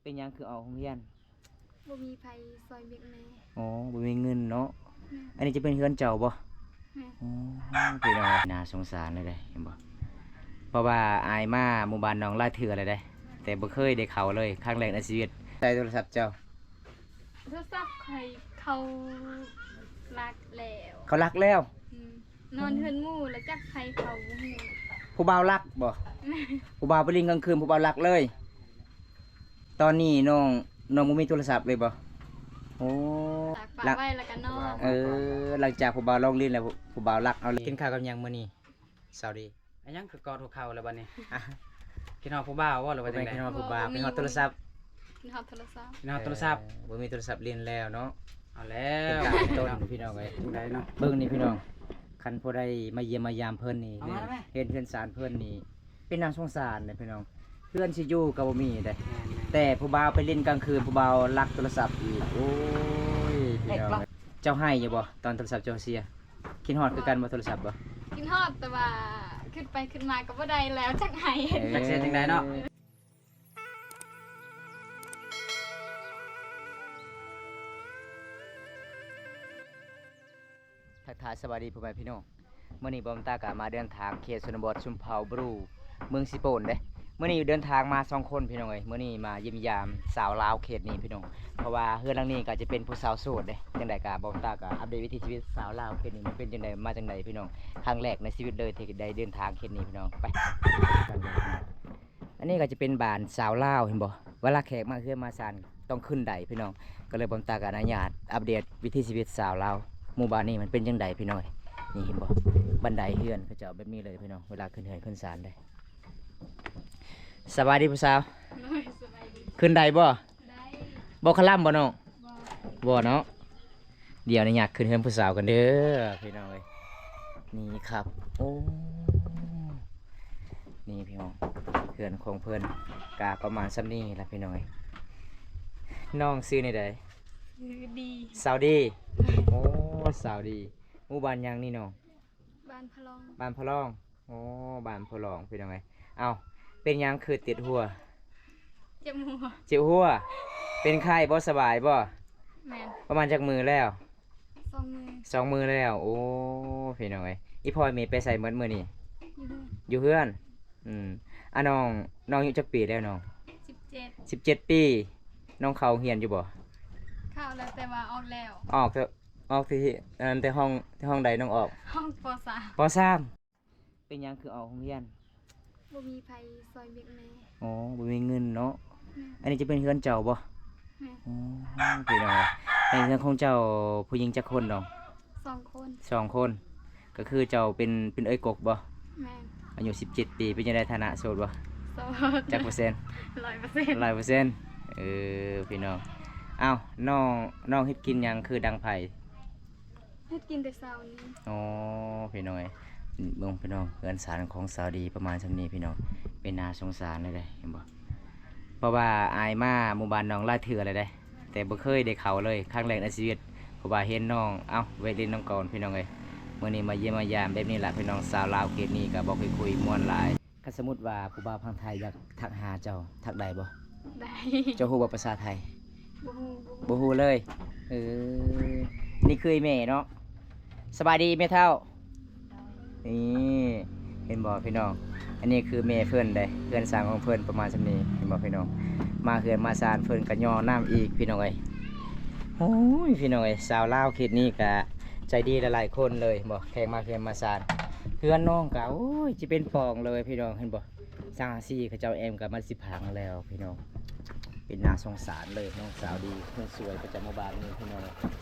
ເປັນຫຍັງຄືອອກໂຮງຮຽນ? ບໍ່ມີໃຜຊ່ອຍວຽກແມ່. ອໍ ບໍ່ມີເງິນເນາະ. ແມ່ນ. ອັນນີ້ຈະເປັນເຮືອນເຈົ້າບໍ່? ແມ່ນ. ໂອ້ ພີ່ນ້ອງ ໜ້າສົງສານເລີຍເດ້ ເຫັນບໍ່? ເພາະວ່າອ້າຍມາໝູ່ບ້ານນ້ອງຫຼາຍເທື່ອແລ້ວເດ້ ແຕ່ບໍ່ເຄີຍໄດ້ເຂົ້າເລີຍ ຄັ້ງແລກໃນຊີວິດ. ໃສ່ໂທລະສັບເຈົ້າ. ໂທລະສັບຂ້ອຍເຂົາລັກແລ້ວ. ເຂົາລັກແລ້ວ? ອືມ. ນອນເຮືອນໝູ່ ແລ້ວຈັກໃຜເຂົາບໍ່ຮູ້. ຜູ້ບ່າວລັກບໍ່? ຜູ້ບ່າວໄປຫຼິ້ນກາງຄືນ ຜູ້ບ່າວລັກເລີຍ. ຕອນນີ້ນ້ອງ ນ້ອງບໍ່ມີໂທລະສັບເລີຍບໍ່? ໂອ້ ຕາກປາກໄວ້ແລ້ວກໍນອນ. ເອີ ຫຼັງຈາກຜູ້ບ່າວລອງຫຼິ້ນແລ້ວ ຜູ້ ຜູ້ບ່າວລັກເອົາເລີຍ. ກິນຂ້າວກັບຫຍັງມື້ນີ້ ສາວດີ? ອັນຫຍັງຄືກອດຫົວເຂົ່າແລ້ວບັດນີ້? ຄິດຮອດຜູ້ບ່າວບໍ່ ຫຼືວ່າຈັ່ງໃດ? ບໍ່ແມ່ນຄິດຮອດຜູ້ບ່າວ ຄິດຮອດໂທລະສັບ. ຄິດຮອດໂທລະສັບ. ເອີ ບໍ່ມີໂທລະສັບຫຼິ້ນແລ້ວເນາະ. ເອົາແລ້ວ ເປັນການຕົ້ນພີ່ນ້ອງເອີຍ ຈັ່ງໃດເນາະ. ເບິ່ງນີ້ພີ່ນ້ອງ ຄັນຜູ້ໃດມາຢ້ຽມມາຢາມເພິ່ນນີ້ ເຫັນເຮືອນຊານເພິ່ນນີ້ ເປັນໜ້າສົງສານເດ້ພີ່ນ້ອງ. ເຮືອນຊິຢູ່ກໍບໍ່ມີເດ້. ແມ່ນໆ. ແຕ່ຜູ້ບ່າວໄປຫຼິ້ນກາງຄືນ ຜູ້ບ່າວລັກໂທລະສັບອີກ. ໂອ້ຍ ພີ່ນ້ອງເອີຍ ເຈົ້າໄຫ້ຢູ່ບໍ່ ຕອນໂທລະສັບເຈົ້າເສຍ? ຄິດຮອດຄືກັນບໍ່ ໂທລະສັບບໍ່? ຄິດຮອດ ແຕ່ວ່າຄິດໄປຄິດມາກໍບໍ່ໄດ້ແລ້ວ ຈັກໄຫ້. ເອີ ຈັກຊິເຮັດຈັ່ງໃດເນາະ. ທັກທາຍສະບາຍດີພໍ່ແມ່ພີ່ນ້ອງ. ມື້ນີ້ບ່າວຕາກະມາເດີນທາງເຂດຊົນນະບົດຊົນເຜົ່າບຣູ ເມືອງເຊໂປນເດ້. ມື້ນີ້ເດີນທາງມາສອງຄົນພີ່ນ້ອງເອີຍ. ມື້ນີ້ມາຢ້ຽມຢາມສາວລາວເຂດນີ້ພີ່ນ້ອງ ເພາະວ່າເຮືອນຫຼັງນີ້ກໍຈະເປັນຜູ້ສາວໂສດເດ້. ຈັ່ງໃດກໍບ່າວຕາກະອັບເດດວິຖີຊີວິດສາວລາວເຂດນີ້ ມັນເປັນຈັ່ງໃດ ມາຈັ່ງໃດພີ່ນ້ອງ. ຄັ້ງແລກໃນຊີວິດເລີຍທີ່ໄດ້ເດີນທາງເຂດນີ້ພີ່ນ້ອງ. ໄປ ອັນນີ້ກໍຈະເປັນບ້ານສາວລາວ ເຫັນບໍ່? ເວລາແຂກມາເຮືອນມາຊານຕ້ອງຂຶ້ນໄດພີ່ນ້ອງ. ກໍເລີຍບ່າວຕາກະອະນຸຍາດອັບເດດວິຖີຊີວິດສາວລາວ ໝູ່ບ້ານນີ້ມັນເປັນຈັ່ງໃດພີ່ນ້ອງ. ນີ້ເຫັນບໍ່? ບັນໄດເຮືອນເຂົາເຈົ້າແບບນີ້ເລີຍພີ່ນ້ອງ ເວລາຂຶ້ນເຮືອນຂຶ້ນຊານເດ້. ສະບາຍດີຜູ້ສາວ. ໂດຍ ສະບາຍດີ. ຂຶ້ນໄດ້ບໍ່? ໄດ້. ບໍ່ຄະລຳບໍ່ນ້ອງ? ບໍ່. ບໍ່ເນາະ. ດຽວອະນຸຍາດຂຶ້ນເຮືອນຜູ້ສາວກັນເດີພີ່ນ້ອງເອີຍ. ນີ້ຄັບ ໂອ້ ນີ້ພີ່ນ້ອງ ເຮືອນຂອງເພິ່ນກະປະມານສ່ຳນີ້ລະພີ່ນ້ອງເອີຍ. ນ້ອງຊື່ແນວໃດ? ຊື່ດີ. ສາວດີ. ໂອ້ ສາວດີ. ໝູ່ບ້ານຫຍັງນີ້ນ້ອງ? ບ້ານພະລອງ. ບ້ານພະລອງ. ໂອ້ ບ້ານໂພຫຼອງພີ່ນ້ອງເອີຍ. ເອົ້າ ເປັນຫຍັງຄືເຈັບຫົວ? ເຈັບຫົວ. ເຈັບຫົວ. ເປັນໄຂ້ບໍ່ ສະບາຍບໍ່? ແມ່ນ. ປະມານຈັກມື້ແລ້ວ? ສອງມື້. ສອງມື້ແລ້ວ. ໂອ້ ພີ່ນ້ອງເອີຍ ອີ່ພໍ່ອີ່ແມ່ໄປໃສໝົດມື້ນີ້? ຢູ່ເຮືອນ. ຢູ່ເຮືອນ. ອືມ ອາ ນ້ອງ ນ້ອງອາຍຸຈັກປີແລ້ວນ້ອງ? ສິບເຈັດ. ສິບເຈັດປີ. ນ້ອງເຂົ້າໂຮງຮຽນຢູ່ບໍ່? ເຂົ້າແລ້ວ ແຕ່ວ່າອອກແລ້ວ. ອອກ ອອກທີ່ ອັນ ແຕ່ຫ້ອງ ແຕ່ຫ້ອງໃດນ້ອງອອກ? ຫ້ອງ ປໍສາມ. ປໍສາມ. ເປັນຫຍັງຄືອອກໂຮງຮຽນ? ບໍ່ມີໃຜຊ່ອຍວຽກແມ່. ອໍ ບໍ່ມີເງິນເນາະ. ແມ່ນ. ອັນນີ້ຈະເປັນເຮືອນເຈົ້າບໍ່? ແມ່ນ. ອໍ ພີ່ນ້ອງ ໃນເຮືອນຂອງເຈົ້າຜູ້ຍິງຈັກຄົນນ້ອງ? ສອງຄົນ. ສອງຄົນ. ກໍຄືເຈົ້າເປັນ ເປັນເອື້ອຍກົກບໍ່? ແມ່ນ. ອາຍຸສິບເຈັດປີ. ເປັນຈັ່ງໃດ ຖານະໂສດບໍ່? ໂສດ. ຈັກເປີເຊັນ? ຮ້ອຍເປີເຊັນ. ຮ້ອຍເປີເຊັນ. ເອີ ພີ່ນ້ອງ. ອ້າວ ນ້ອງ ນ້ອງເຮັດກິນຫຍັງຄືດັງໄຟ? ເຮັດກິນແຕ່ເຊົ້ານີ້. ອໍ ພີ່ນ້ອງເອີຍ ເບິ່ງພີ່ນ້ອງ ເຮືອນຊານຂອງສາວດີປະມານສ່ຳນີ້ພີ່ນ້ອງ ເປັນໜ້າສົງສານເລີຍເດ້ ເຫັນບໍ່? ເພາະວ່າອ້າຍມາໝູ່ບ້ານນ້ອງຫຼາຍເທື່ອແລ້ວເດ້ ແຕ່ບໍ່ເຄີຍໄດ້ເຂົ້າເລີຍ ຄັ້ງແລກໃນຊີວິດ ເພາະວ່າເຫັນນ້ອງ ເອົ້າ ແວະຫຼິ້ນນຳກ່ອນພີ່ນ້ອງເອີຍ. ມື້ນີ້ມາຢ້ຽມມາຢາມແບບນີ້ລະພີ່ນ້ອງ ສາວລາວເຂດນີ້ກໍບໍ່ເຄີຍຄຸຍ ມ່ວນຫຼາຍ. ຄັນສົມມຸດວ່າຜູ້ບ່າວຝັ່ງໄທຢາກທັກຫາເຈົ້າ ທັກໄດ້ບໍ່? ໄດ້. ເຈົ້າຮູ້ບໍ່ພາສາໄທ? ບໍ່ຮູ້ ບໍ່ຮູ້ເລີຍ. ເອີ ນີ້ຄືແມ່ເນາະ. ສະບາຍດີແມ່ເຖົ້າ. ນີ້ ເຫັນບໍ່ພີ່ນ້ອງ ອັນນີ້ຄືແມ່ເພິ່ນເດ້ ເຮືອນຊານຂອງເພິ່ນປະມານສ່ຳນີ້ ເຫັນບໍ່ພີ່ນ້ອງ. ມາເຮືອນມາຊານເພິ່ນກໍຍໍ້ນ້ຳອີກພີ່ນ້ອງເອີຍ. ໂອ້ຍ ພີ່ນ້ອງເອີຍ ຊາວລາວເຂດນີ້ກໍໃຈດີຫຼາຍໆຄົນເລີຍ ເຫັນບໍ່ ແຂກມາເຮືອນມາຊານ. ເຮືອນນ້ອງກໍ ໂອ້ຍ ຊິເປັນປ່ອງເລີຍພີ່ນ້ອງ ເຫັນບໍ່? ສັງກະສີເຂົາເຈົ້າແອ້ມກໍມັນຊິພັງແລ້ວພີ່ນ້ອງ. ເປັນໜ້າສົງສານເລີຍ ນ້ອງສາວດີ ຄົນສວຍປະຈຳໝູ່ບ້ານນີ້ພີ່ນ້ອງ.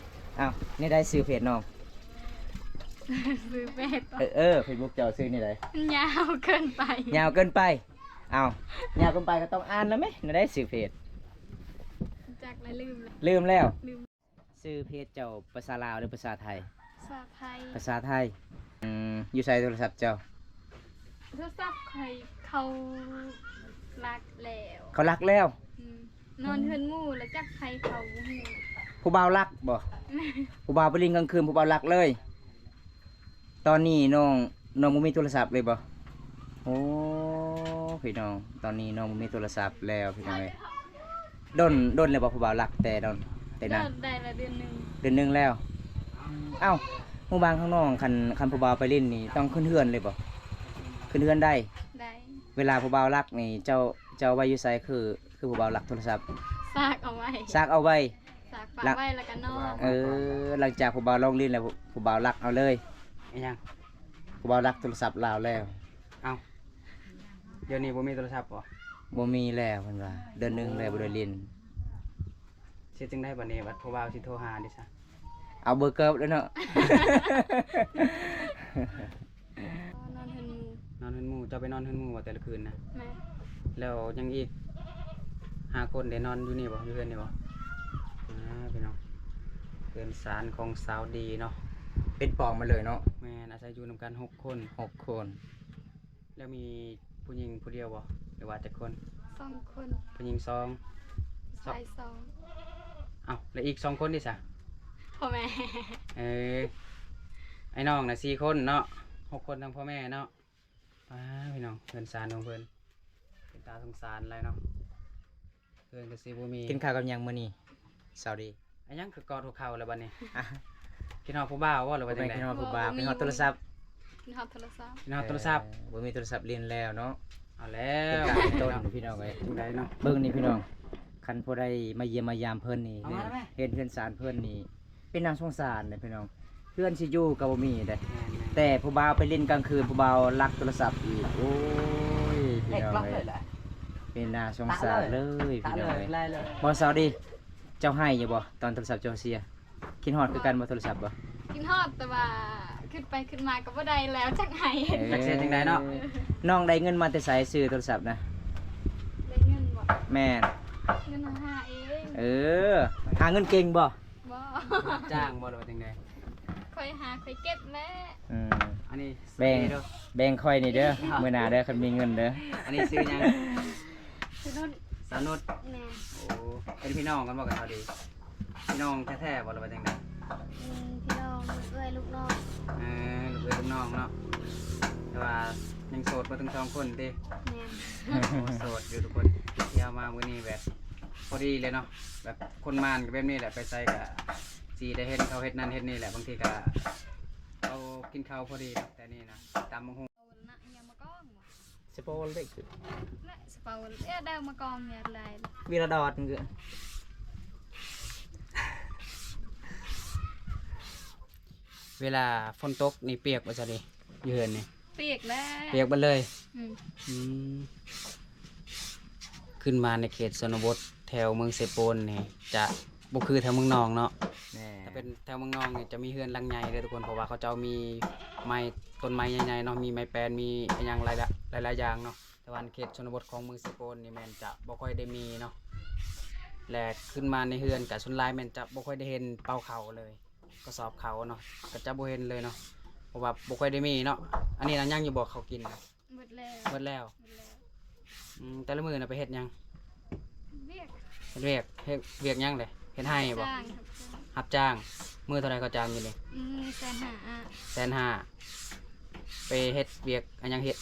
ອ້າວ ແນວໃດຊື່ເຟສນ້ອງ? ຊື່ເຟສ ເອີ ເອີ ເຟສບຸກເຈົ້າຊື່ແນວໃດ? ມັນຍາວເກີນໄປ. ຍາວເກີນໄປ. ອ້າວ ຍາວເກີນໄປກໍຕ້ອງອ່ານນຳແມ. ແນວໃດຊື່ເຟສ? ຈັກແລ້ວ ລືມແລ້ວ ລືມແລ້ວ. ລືມ. ຊື່ເຟສເຈົ້າພາສາລາວ ຫຼື ພາສາໄທ? ພາສາໄທ. ພາສາໄທ. ອືມ ຢູ່ໃສໂທລະສັບເຈົ້າ? ໂທລະສັບຂ້ອຍເຂົາລັກແລ້ວ. ເຂົາລັກແລ້ວ? ອືມ ນອນເຮືອນໝູ່ ແລ້ວຈັກໃຜເຂົາບໍ່ຮູ້. ຜູ້ບ່າວລັກບໍ່? ຜູ້ບ່າວໄປຫຼິ້ນກາງຄືນ ຜູ້ບ່າວລັກເລີຍ. ຕອນນີ້ນ້ອງ ນ້ອງບໍ່ມີໂທລະສັບເລີຍບໍ່? ໂອ້ ພີ່ນ້ອງ ຕອນນີ້ນ້ອງບໍ່ມີໂທລະສັບແລ້ວພີ່ນ້ອງເອີຍ. ດົນ ດົນແລ້ວບໍ່ຜູ້ບ່າວລັກແຕ່ດົນ ແຕ່ນັ້ນ? ໂດນ ໄດ້ລະເດືອນໜຶ່ງ. ເດືອນໜຶ່ງແລ້ວ. ອ້າວ ຢູ່ບ້ານຂອງນ້ອງ ຄັນ ຄັນຜູ້ບ່າວໄປຫຼິ້ນນີ້ ຕ້ອງຂຶ້ນເຮືອນເລີຍບໍ່? ຂຶ້ນເຮືອນໄດ້? ໄດ້. ເວລາຜູ້ບ່າວລັກນີ້ ເຈົ້າ ເຈົ້າເອົາໄວ້ຢູ່ໃສ? ຄື ຄືຜູ້ບ່າວລັກໂທລະສັບ? ສາກເອົາໄວ້. ສາກເອົາໄວ້? ສາກປະໄວ້ແລ້ວກໍນອນ. ເອີ ຫຼັງຈາກຜູ້ບ່າວລອງຫຼິ້ນແລ້ວ ຜູ້ບ່າວລັກເອົາເລີຍ. ອີຫຍັງ? ຜູ້ບ່າວລັກໂທລະສັບລາວແລ້ວ. ເອົ້າ ດຽວນີ້ບໍ່ມີໂທລະສັບບໍ່? ບໍ່ມີແລ້ວເພິ່ນວ່າ ເດືອນໜຶ່ງແລ້ວບໍ່ໄດ້ຫຼິ້ນ. ເຮັດຈັ່ງໃດບັດນີ້ ບັດຜູ້ບ່າວຊິໂທຫາເດຊະ? ເອົາເບີເກີບແລ້ວເນາະ. ນອນເຮືອນໝູ່. ນອນເຮືອນໝູ່. ເຈົ້າໄປນອນເຮືອນໝູ່ບໍ່ແຕ່ລະຄືນນະ? ແມ່ນ. ແລ້ວຍັງອີກຫ້າຄົນໄດ້ນອນຢູ່ນີ້ບໍ່? ຢູ່ເຮືອນນີ້ບໍ່? ອ່າ ພີ່ນ້ອງ ເຮືອນຊານຂອງສາວດີເນາະ. ເປັນປອງມາເລີຍເນາະ. ແມ່ນ ອາໄສຢູ່ນຳກັນຫົກຄົນ. ຫົກຄົນ. ແລ້ວມີຜູ້ຍິງຜູ້ດຽວບໍ່ ຫຼືວ່າຈັກຄົນ? ສອງຄົນ. ຜູ້ຍິງສອງ ຜູ້ຊາຍສອງ. ເອົ້າ ແລ້ວອີກສອງຄົນເດຊະ? ພໍ່ແມ່. ເອີ ອ້າຍນ້ອງນະສີ່ຄົນເນາະ ຫົກຄົນທັງພໍ່ແມ່ເນາະ. ປ້າ ພີ່ນ້ອງ ເຮືອນຊານຂອງເພິ່ນ ເປັນຕາສົງສານຫຼາຍເນາະ. ເຮືອນກໍຊິບໍ່ມີ. ກິນຂ້າວກັບຫຍັງມື້ນີ້ ສາວດີ? ອາຫຍັງຄືກອດຫົວເຂົ່າແລ້ວບັດນີ້? ຄິດຮອດຜູ້ບ່າວບໍ່ ຫຼືວ່າຈັ່ງໃດ? ບໍ່ແມ່ນຄິດຮອດຜູ້ບ່າວ ຄິດຮອດໂທລະສັບ. ຄິດຮອດໂທລະສັບ. ເອີ ບໍ່ມີໂທລະສັບຫຼິ້ນແລ້ວເນາະ. ເອົາແລ້ວ ເປັນການຕົ້ນພີ່ນ້ອງເອີຍ. ຈັ່ງໃດເນາະ? ເບິ່ງນີ້ພີ່ນ້ອງ ຄັນຜູ້ໃດມາຢ້ຽມມາຢາມເພິ່ນນີ້ ເຫັນເຮືອນຊານເພິ່ນນີ້ ເປັນໜ້າສົງສານເດ້ພີ່ນ້ອງ. ເຮືອນຊິຢູ່ກໍບໍ່ມີເດ້. ແມ່ນໆ. ແຕ່ຜູ້ບ່າວໄປຫຼິ້ນກາງຄືນ ຜູ້ບ່າວລັກໂທລະສັບອີກ. ໂອ້ຍ ພີ່ນ້ອງເອີຍ ເປັນໜ້າສົງສານເລີຍພີ່ນ້ອງເອີຍ. ບໍ່ ສາວດີ ເຈົ້າໄຫ້ຢູ່ບໍ່ ຕອນໂທລະສັບເຈົ້າເສຍ? ຄິດຮອດຄືກັນບໍ່ ໂທລະສັບບໍ່? ຄິດຮອດ ແຕ່ວ່າຄິດໄປຄິດມາກໍບໍ່ໄດ້ແລ້ວ ຈັກໄຫ້. ເອີ ຈັກເຮັດຈັ່ງໃດເນາະ. ນ້ອງໄດ້ເງິນມາແຕ່ໃສຊື້ໂທລະສັບນະ? ໄດ້ເງິນບໍ່? ແມ່ນ. ເງິນຫາເອງ. ເອີ ຫາເງິນເກັ່ງບໍ່? ບໍ່. ຮັບຈ້າງບໍ່ ຫຼືວ່າຈັ່ງໃດ? ຂ້ອຍຫາຂ້ອຍເກັບແຫຼະ. ອືມ ອັນນີ້ແບ່ງ ແບ່ງຂ້ອຍນີ້ເດີ ມື້ໜ້າເດີ ຄັນມີເງິນເດີ. ອັນນີ້ຊື່ຫຍັງ? ສາວນຸດ. ສາວນຸດ. ແມ່ນ. ໂອ້ ເປັນພີ່ນ້ອງກັນບໍ່ກັບສາວດີ? ພີ່ນ້ອງແທ້ໆບໍ່ ຫຼືວ່າຈັ່ງໃດ? ອືມ ພີ່ນ້ອງ ລູກເອື້ອຍລູກນ້ອງ. ເອີ ລູກເອື້ອຍລູກນ້ອງເນາະ. ແຕ່ວ່າຍັງໂສດບໍ່ທັງສອງຄົນຕິ? ແມ່ນ. ໂອ້ ໂສດຢູ່ທຸກຄົນ. ທີ່ເຮົາມາມື້ນີ້ແບບພໍດີເລີຍເນາະ ແບບຄົນມານກໍແບບນີ້ແຫຼະ ໄປໃສກໍຊິໄດ້ເຫັນເຂົາເຮັດນັ້ນເຮັດນີ້ແຫຼະ. ບາງທີກໍເຂົາກິນເຂົ້າພໍດີເນາະ ແຕ່ນີ້ນະ ຕຳບັກຫຸ່ງ. ເອົານະ ອີຫຍັງມາກອງ? ສະປອນເລັກ ແລະ ສະປອນ ເອ ດາວມາກອງເຮັດໄລ ວິລະດອດ. ເວລາຝົນຕົກນີ້ປຽກບໍ່ຊະນີ້ ຢູ່ເຮືອນນີ້? ປຽກແລ້ວ ປຽກເບິດເລີຍ. ອືມ ອືມ ຂຶ້ນມາໃນເຂດຊົນນະບົດແຖວເມືອງເຊໂປນນີ້ ຈະບໍ່ຄືແຖວເມືອງນອງເນາະ. ແມ່ນ. ຖ້າເປັນແຖວເມືອງນອງນີ້ຈະມີເຮືອນຫຼັງໃຫຍ່ເດີທຸກຄົນ ເພາະວ່າເຂົາເຈົ້າມີໄມ້ ຕົ້ນໄມ້ໃຫຍ່ໆເນາະ ມີໄມ້ແປນ ມີອີ່ຫຍັງຫຼາຍໆຢ່າງເນາະ. ແຕ່ວ່າເຂດຊົນນະບົດຂອງເມືອງເຊໂປນນີ້ແມ່ນຈະບໍ່ຄ່ອຍໄດ້ມີເນາະ ແລະ ຂຶ້ນມາໃນເຮືອນກະສ່ວນຫຼາຍແມ່ນຈະບໍ່ຄ່ອຍໄດ້ເຫັນເປົາເຂົ້າເລີຍ ກະສອບເຂົ້າເນາະ ກະຈະບໍ່ເຫັນເລີຍເນາະ ເພາະວ່າບໍ່ຄ່ອຍໄດ້ມີເນາະ. ອັນນີ້ນະ ຍັງຢູ່ບໍ່ເຂົ້າກິນນະ? ໝົດແລ້ວ ໝົດແລ້ວ. ອືມ ແຕ່ລະມື້ນະໄປເຮັດຫຍັງ? ວຽກ ເຮັດວຽກ. ເຮັດວຽກຫຍັງເດ? ເຮັດໄຮ່ບໍ່? ຮັບຈ້າງ ຮັບຈ້າງ. ມື້ເທົ່າໃດເຂົາຈ້າງຢູ່ນີ້? ອືມ ແສນຫ້າ. ແສນຫ້າ. ໄປເຮັດວຽກອັນຫຍັງ? ເຮັດ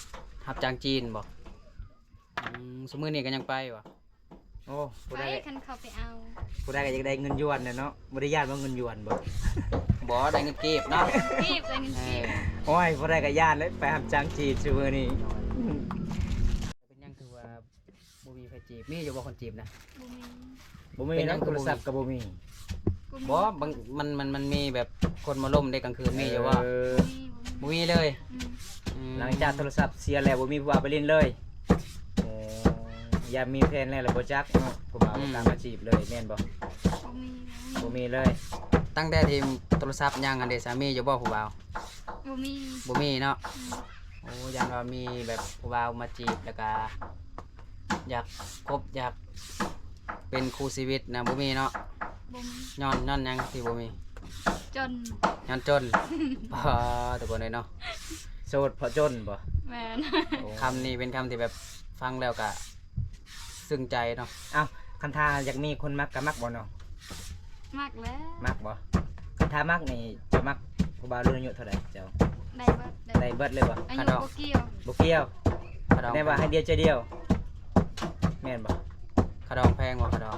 ຮັບຈ້າງຈີນບໍ່? ອືມ ຊຸມື້ນີ້ກໍຍັງໄປບໍ່? ໂອ້ ຜູ້ໃດ ຄັນເຂົາໄປເອົາ ຜູ້ໃດກໍຢາກໄດ້ເງິນຢວນແຫຼະເນາະ. ບໍ່ໄດ້ຢ້ານວ່າເງິນຢວນບໍ່? ບໍ່ ໄດ້ເງິນກີບເນາະ ກີບ ໄດ້ເງິນກີບ. ເອີ ໂອ້ຍ ຜູ້ໃດກໍຢ້ານເລີຍ ໄປຮັບຈ້າງຈີນຊຸມື້ນີ້. ເປັນຫຍັງຄືວ່າ ບໍ່ມີໃຜຈີບ? ມີຢູ່ບໍ່ຄົນຈີບນະ? ບໍ່ມີ ບໍ່ມີ. ເປັນຫຍັງຄືບໍ່ມີ? ໂທລະສັບກໍບໍ່ມີ. ບໍ່ ບາງ ມັນ ມັນ ມັນມີແບບຄົນມາລົມເດ້ກາງຄືນ ມີຢູ່ບໍ່? ເອີ ບໍ່ມີ ບໍ່ມີເລີຍ. ອືມ ອືມ ຫຼັງຈາກໂທລະສັບເສຍແລ້ວ ບໍ່ມີຜູ້ບ່າວໄປຫຼິ້ນເລີຍ. ໂອ້ ຢາກມີແຟນແລ້ວລະບໍ່ຈັກເນາະ ຜູ້ບ່າວ ອືມ ບໍ່ກ້າມາຈີບເລີຍ ແມ່ນບໍ່? ບໍ່ມີ ບໍ່ມີ ບໍ່ມີເລີຍ. ຕັ້ງແຕ່ທີ່ໂທລະສັບຍັງຫັ້ນເດ ສາມີຢູ່ບໍ່ຜູ້ບ່າວ? ບໍ່ມີ ບໍ່ມີເນາະ. ອືມ ໂອ້ ຢ້ານວ່າມີແບບຜູ້ບ່າວມາຈີບ ແລ້ວກະຢາກຄົບ ຢາກເປັນຄູ່ຊີວິດນະ ບໍ່ມີເນາະ. ບໍ່ມີ. ຍ້ອນ ຍ້ອນຫຍັງທີ່ບໍ່ມີ? ຈົນ. ຍ້ອນຈົນ. ອໍ ທຸກຄົນເອີຍເນາະ ໂສດເພາະຈົນບໍ່? ແມ່ນ. ໂອ້ ຄຳນີ້ເປັນຄຳທີ່ແບບຟັງແລ້ວກະ ຊຶ້ງໃຈເນາະ. ເອົ້າ ຄັນຖ້າຢາກມີຄົນມັກກໍມັກບໍ່ນ້ອງ? ມັກແຫຼະ. ມັກບໍ່? ຄັນຖ້າມັກນີ້ ເຈົ້າມັກຜູ້ບ່າວລຸ້ນອາຍຸເທົ່າໃດເຈົ້າ? ໄດ້ເບິດ ໄດ້ເບິດເລີຍບໍ່? ອາຍຸບໍ່ກ່ຽວ ບໍ່ກ່ຽວ. ຄາດອງ ແຕ່ວ່າໃຫ້ດຽວໃຈດຽວ ແມ່ນບໍ່? ຄາດອງແພງບໍ່ ຄາດອງ?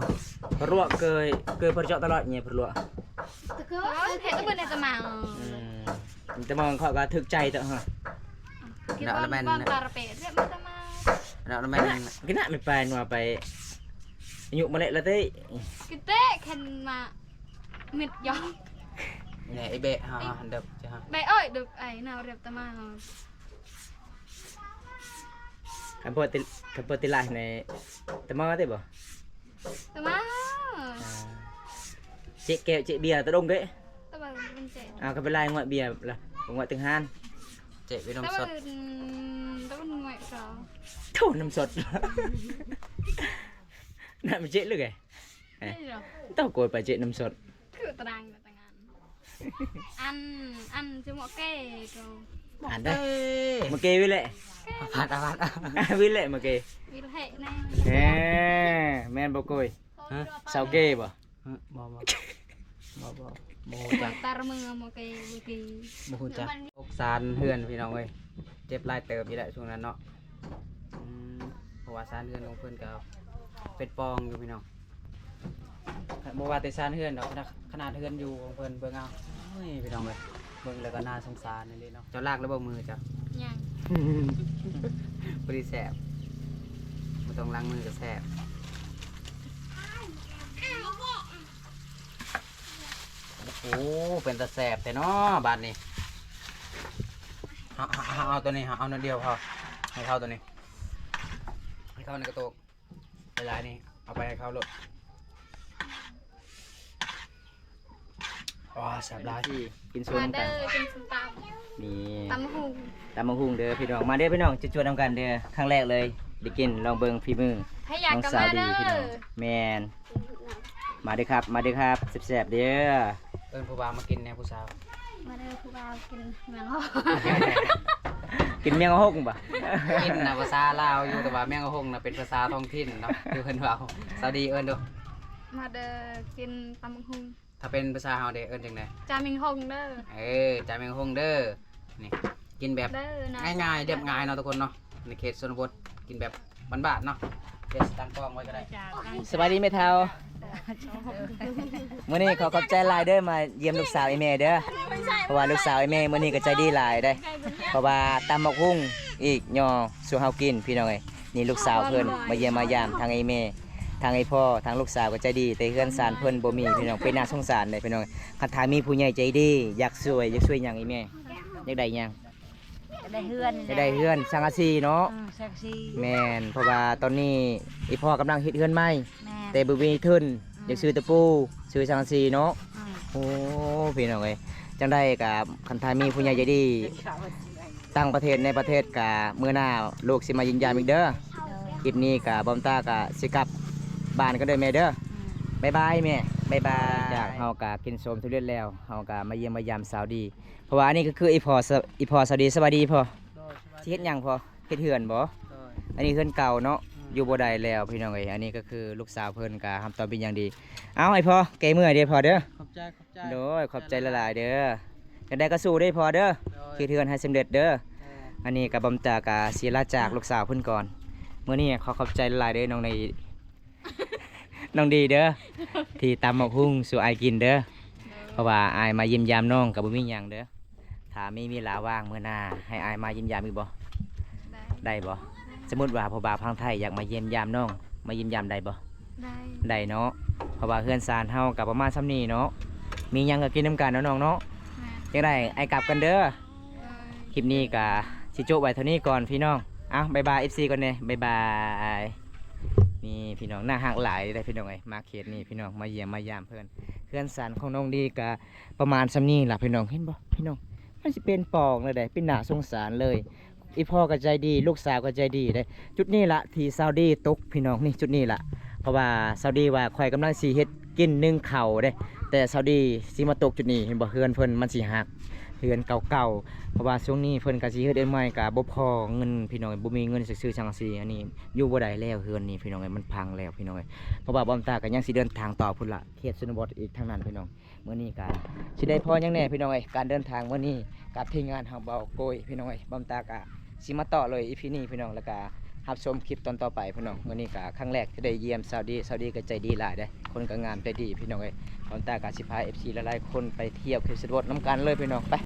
ພະຫຼວກເຄີຍ ເຄີຍພະເຈາະຕະຫຼອດເຍ ພະຫຼວກ ຕະໂກ ເຮັດຕະເບິ່ນໃນຕະມັງ ອືມ ຕະມັງເຂົາກໍຖືກໃຈເຕີບຫັ້ນ Nak lamen. Bang tarpe, dia mata mah. Nak lamen. Kena mi pai nua pai. Nyuk malek lah teh. Kita kan mak mit yo. Nè, ibe ha, ha, dep, ha. Be oi, dep ai na rep tama. Kan po til, kan po tilah ne. Tama teh bo. Tama. ເຈັກແກ້ວ ເຈັກເບຍ ຕະດົງເກະ ຕະເບິ່ງເປັນເຈັກ ອາ ກໍເປັນລາຍງວດເບຍລະ ງວດຕຶງຫານ ເຈັກເປັນນົມສົດ ຕະເບິ່ງ ຕະເບິ່ງງວດສອງ ໂທ້ ນົມສົດ ນັ້ນມັນເຈັກເລີຍ ເອີ ເຈົ້າໂກຍໄປເຈັກນົມສົດ ຄືຕະລາງ ອັນ ອັນຈະໝໍເກໂຕ ອັນໃດ ເອີ ໝໍເກວິແລະ ພັດ ອາ ພັດ ວິແລະໝໍເກ ວິແລະແນ່ ເອີ ແມ່ນບໍ່ໂກຍ ຮະ ສາວເກບໍ່ ຮະ ບໍ່ ບໍ່ ບໍ່ ບໍ່ ບໍ່ຮູ້ຈັກ ຕາລະເມືອໝໍເກບໍ່ກີ ບໍ່ຮູ້ຈັກ ອອກຊານເຮືອນພີ່ນ້ອງເອີຍ ເຈັບຫຼາຍເຕີບຢູ່ແຫຼະຊ່ວງນັ້ນເນາະ ອືມ ເພາະວ່າຊານເຮືອນຂອງເພິ່ນກໍເປັນປ່ອງຢູ່ພີ່ນ້ອງ ບໍ່ວ່າແຕ່ຊານເຮືອນດອກ ຂະໜາດ ຂະໜາດເຮືອນຢູ່ຂອງເພິ່ນ ເບິ່ງເອົາ ໂອ້ຍ ພີ່ນ້ອງເອີຍ ເບິ່ງແລ້ວກໍໜ້າສົງສານອີ່ຫຼີເນາະ ເຈົ້າລ້າງແລ້ວບໍ່ມືເຈົ້າ? ຍັງ ພໍດີແຊບ ບໍ່ຕ້ອງລ້າງມືກໍແຊບ ໂອ້ ເປັນຕາແຊບແທ້ເນາະ ບາດນີ້ ເຮົາ ເຮົາ ເຮົາເອົາໂຕນີ້ ເຮົາເອົາໜ້ອຍດຽວພໍ ໃຫ້ເຂົາໂຕນີ້ ໃຫ້ເຂົາໃນກະໂຕກ ຫຼາຍໆ ນີ້ ເອົາໄປໃຫ້ເຂົາໂລດ ວ້າ ແຊບຫຼາຍ ກິນຊົມກັນ ມາເດີ ກິນສົ້ມຕຳ ນີ້ ຕຳບັກຫຸ່ງ ຕຳບັກຫຸ່ງເດີພີ່ນ້ອງ ມາເດີພີ່ນ້ອງ ຈວດໆ ນຳກັນເດີ ຄັ້ງແລກເລີຍ ໄດ້ກິນ ລອງເບິ່ງຝີມື ໃຜຢາກກໍມາເດີ ນ້ອງສາວດີພີ່ນ້ອງ ແມ່ນ ມາເດີຄັບ ມາເດີຄັບ ແຊບໆ ເດີ ເອີ້ນຜູ້ບ່າວມາກິນແດ່ຜູ້ສາວ ມາເດີຜູ້ບ່າວກິນແມງຫອງ ກິນແມງຫອງບໍ່? ກິນນະພາສາລາວຢູ່ ແຕ່ວ່າແມງຫອງນະເປັນພາສາທ້ອງຖິ່ນເນາະ ຄືເພິ່ນເວົ້າ ສາວດີເອີ້ນດູ ມາເດີກິນຕຳບັກຫຸ່ງ ຖ້າເປັນພາສາເຮົາເດ ເອີ້ນຈັ່ງໃດ? ຈາແມງຫອງເດີ ເອີ ຈາແມງຫອງເດີ ນີ້ ກິນແບບງ່າຍໆ ລຽບງ່າຍເນາະທຸກຄົນເນາະ ໃນເຂດຊົນນະບົດ ກິນແບບບ້ານໆ ເນາະ ດຽວຊິຕັ້ງກ້ອງໄວ້ກໍໄດ້ ສະບາຍດີແມ່ເຖົ້າ ມື້ນີ້ຂໍຂອບໃຈຫຼາຍເດີ ມາຢ້ຽມລູກສາວອີ່ແມ່ເດີ ເພາະວ່າລູກສາວອີ່ແມ່ມື້ນີ້ກໍໃຈດີຫຼາຍເດ້ ເພາະວ່າຕຳບັກຫຸ່ງອີກຍໍສູ່ເຮົາກິນ ພີ່ນ້ອງເອີຍ ນີ້ລູກສາວເພິ່ນມາຢ້ຽມມາຢາມ ທັງອີ່ແມ່ ທັງອີ່ພໍ່ ທັງລູກສາວກໍໃຈດີ ແຕ່ເຮືອນຊານເພິ່ນບໍ່ມີພີ່ນ້ອງ ເປັນໜ້າສົງສານເດ້ພີ່ນ້ອງ ຄັນຖ້າມີຜູ້ໃຫຍ່ໃຈດີ ຢາກຊ່ວຍ ຢາກຊ່ວຍຫຍັງອີ່ແມ່ ຢາກໄດ້ຫຍັງ? ຢາກໄດ້ເຮືອນ ຢາກໄດ້ເຮືອນສັງກະສີເນາະ ອືມ ສັງກະສີ ແມ່ນ ເພາະວ່າຕອນນີ້ອີ່ພໍ່ກຳລັງເຮັດເຮືອນໃໝ່ ແມ່ນ ແຕ່ບໍ່ມີທຶນ ອືມ ຢາກຊື້ຕະປູ ຊື້ສັງກະສີເນາະ ອືມ ໂອ້ ພີ່ນ້ອງເອີຍ ຈັ່ງໃດກໍຄັນຖ້າມີຜູ້ໃຫຍ່ໃຈດີ ຕ່າງປະເທດໃນປະເທດກະມື້ໜ້າລູກຊິມາຢ້ຽມຢາມອີກເດີ ໂດຍ ຄລິບນີ້ກະບອມຕາກະຊິກັບບ້ານກ່ອນເດີແມ່ເດີ ອືມ ບາຍບາຍແມ່ ບາຍບາຍ ຈາກເຮົາກະກິນສົ້ມສຳເລັດແລ້ວ ເຮົາກະມາຢ້ຽມມາຢາມສາວດີ ເພາະວ່າອັນນີ້ກໍຄືອີ່ພໍ່ ອີ່ພໍ່ສາວດີ ສະບາຍດີພໍ່ ໂດຍ ສະບາຍດີ ຊິເຮັດຫຍັງພໍ່ ເຮັດເຮືອນບໍ່? ໂດຍ ອັນນີ້ເຮືອນເກົ່າເນາະ ອືມ ຢູ່ບໍ່ໄດ້ແລ້ວພີ່ນ້ອງເອີຍ ອັນນີ້ກໍຄືລູກສາວເພິ່ນກະຮັບຕ້ອນເປັນຢ່າງດີ ເອົາ ໃຫ້ພໍ່ແກເມື່ອຍເດີພໍ່ເດີ ຂອບໃຈ ໂດຍ ຂອບໃຈຫຼາຍໆເດີ ຈັ່ງໃດກໍສູ້ເດີພໍ່ເດີ ໂດຍ ເຮັດເຮືອນໃຫ້ສຳເລັດເດີ ໂດຍ ອັນນີ້ກໍບອມຕາກໍຊິລາຈາກລູກສາວເພິ່ນກ່ອນ ມື້ນີ້ຂໍຂອບໃຈຫຼາຍໆເດີນ້ອງດີ ນ້ອງດີເດີ ທີ່ຕຳບັກຫຸ່ງສູ່ອ້າຍກິນເດີ ໂດຍ ເພາະວ່າອ້າຍມາຢ້ຽມຢາມນ້ອງກໍບໍ່ມີຫຍັງເດີ ຖ້າມີເວລາວ່າງມື້ໜ້າໃຫ້ອ້າຍມາຢ້ຽມຢາມອີກບໍ່? ໄດ້ ໄດ້ບໍ່? ໄດ້ ສົມມຸດວ່າຜູ້ບ່າວຝັ່ງໄທຢາກມາຢ້ຽມຢາມນ້ອງ ມາຢ້ຽມຢາມໄດ້ບໍ່? ໄດ້ ໄດ້ເນາະ ເພາະວ່າເຮືອນຊານເຮົາກໍປະມານສ່ຳນີ້ເນາະ ມີຫຍັງກໍກິນນຳກັນເນາະນ້ອງເນາະ ແມ່ນ ຈັ່ງໃດອ້າຍກັບກ່ອນເດີ ໂດຍ ຄລິບນີ້ກໍຊິຈົບໄວ້ເທົ່ານີ້ກ່ອນພີ່ນ້ອງ ເອົ້າ ບາຍບາຍ ເອັຟຊີ ກ່ອນແດ່ ບາຍບາຍ ນີ້ພີ່ນ້ອງ ໜ້າຮັກຫຼາຍເດ້ພີ່ນ້ອງເອີຍ ມາເຂດນີ້ພີ່ນ້ອງ ມາຢ້ຽມມາຢາມເພິ່ນ ເຮືອນຊານຂອງນ້ອງດີກໍ ປະມານສ່ຳນີ້ລະພີ່ນ້ອງ ເຫັນບໍ່ພີ່ນ້ອງ ມັນຊິເປັນປ່ອງແລ້ວໃດ໋ ເປັນໜ້າສົງສານເລີຍ ອີ່ພໍ່ກໍໃຈດີ ລູກສາວກໍໃຈດີເດ້ ຈຸດນີ້ລະທີ່ສາວດີຕົກພີ່ນ້ອງ ນີ້ຈຸດນີ້ລະ ເພາະວ່າສາວດີວ່າຂ້ອຍກຳລັງຊິເຮັດກິນ ໜຶ້ງເຂົ້າເດ້ ແຕ່ສາວດີຊິມາຕົກຈຸດນີ້ ເຫັນບໍ່ ເຮືອນເພິ່ນມັນຊິຫັກ ເຮືອນເກົ່າໆ ເພາະວ່າຊ່ວງນີ້ເພິ່ນກໍຊິເຮັດອັນໃໝ່ ກໍບໍ່ພໍເງິນພີ່ນ້ອງ ບໍ່ມີເງິນຊື້ສັງກະສີ ອັນນີ້ຢູ່ບໍ່ໄດ້ແລ້ວ ເຮືອນນີ້ພີ່ນ້ອງເອີຍ ມັນພັງແລ້ວພີ່ນ້ອງເອີຍ ເພາະວ່າບອມຕາກໍຍັງຊິເດີນທາງຕໍ່ພຸ້ນລະ ເຂດຊົນນະບົດອີກທາງນັ້ນພີ່ນ້ອງ ມື້ນີ້ກໍຊິໄດ້ພໍຫຍັງແດ່ພີ່ນ້ອງເອີຍ ການເດີນທາງມື້ນີ້ກັບທີມງານເຮົາເບົາໂກຍພີ່ນ້ອງເອີຍ ບອມຕາກະຊິມາຕໍ່ເລີຍ ອີພີ ນີ້ພີ່ນ້ອງ ແລ້ວກະຮັບຊົມຄລິບຕອນຕໍ່ໄປພີ່ນ້ອງ ມື້ນີ້ກະຄັ້ງແລກທີ່ໄດ້ຢ້ຽມສາວດີ ສາວດີກໍໃຈດີຫຼາຍເດ້ ຄົນກໍງາມໃຈດີພີ່ນ້ອງເອີຍ ບອມຕາກະຊິພາເອັຟຊີຫຼາຍໆຄົນໄປທ່ຽວເຂດຊົນນະບົດນຳກັນເລີຍພີ່ນ້ອງ ໄປ.